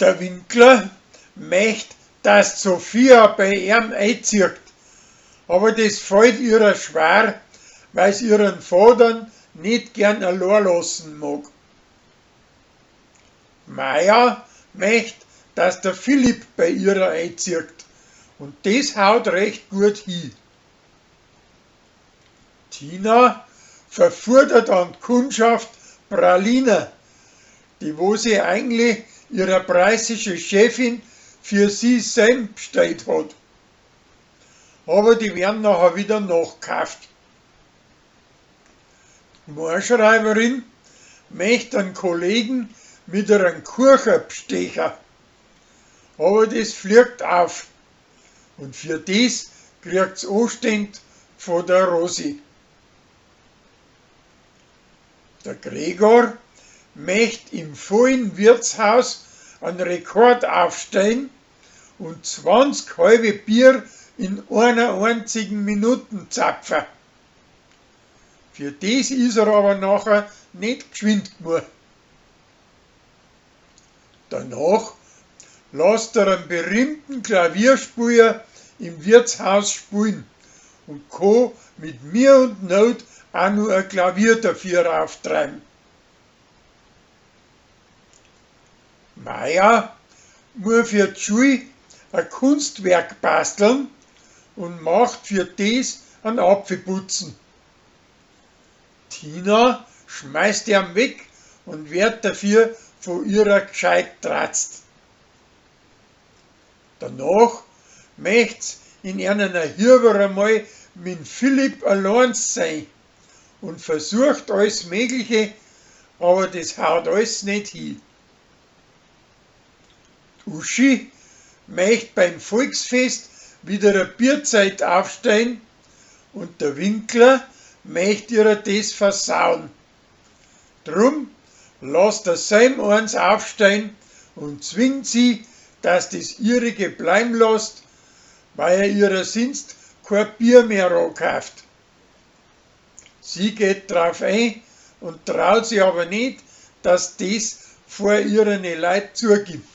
Der Winkler mecht, dass d'Sophia bei eam eizieht, aber des fallt ihrer schwer, weil's ihren Vater net gern alloa lassen mog. Maja mecht, dass der Philipp bei ihrer eizieht, und des haut recht guat hi. Tina verfuadert an d'Kundschaft Pralinen, die wo sie eigentlich ihrer preißische Chefin für sie selb bstellt hat. Aber die werden nachher wieder nachkauft. D'Gmoaschreiberin mecht an Kollegen mit an Kuacha bstecha, aber des fliagt auf und für des kriagt's Oständ vo der Rosi. Der Gregor mecht im vollen Wirtshaus an Rekord aufstellen und 20 halbe Bier in einer einzigen Minuten zapfa. Für des is er aber nachher net gschwind gnua. Danach lasst er an berühmten Klavierspieler im Wirtshaus spielen und ko mit Müah und Not aa no a Klavier dafür auftreiben. Maja muah für d'Schul a Kunstwerk basteln und macht für des an Apfelbutzen. Tina schmeißt eam weg und werd dafür vo ihrer gscheit tratzt. Danach mecht's in eaner Hieberl amal mit'm Philipp alloans sein und versucht alles Mögliche, aber des haut alles net hi. D'Uschi mecht beim Volksfest wieder a Bierzelt aufstellen und der Winkler mecht ihrer des versauen. Drum lasst er selb eins aufstellen und zwingt sie, dass des ihrige bleiben lasst, weil er ihrer sinst koa Bier mehr ankauft. Sie geht drauf ein und traut sich aber net, dass des vor ihrene Leit zugibt.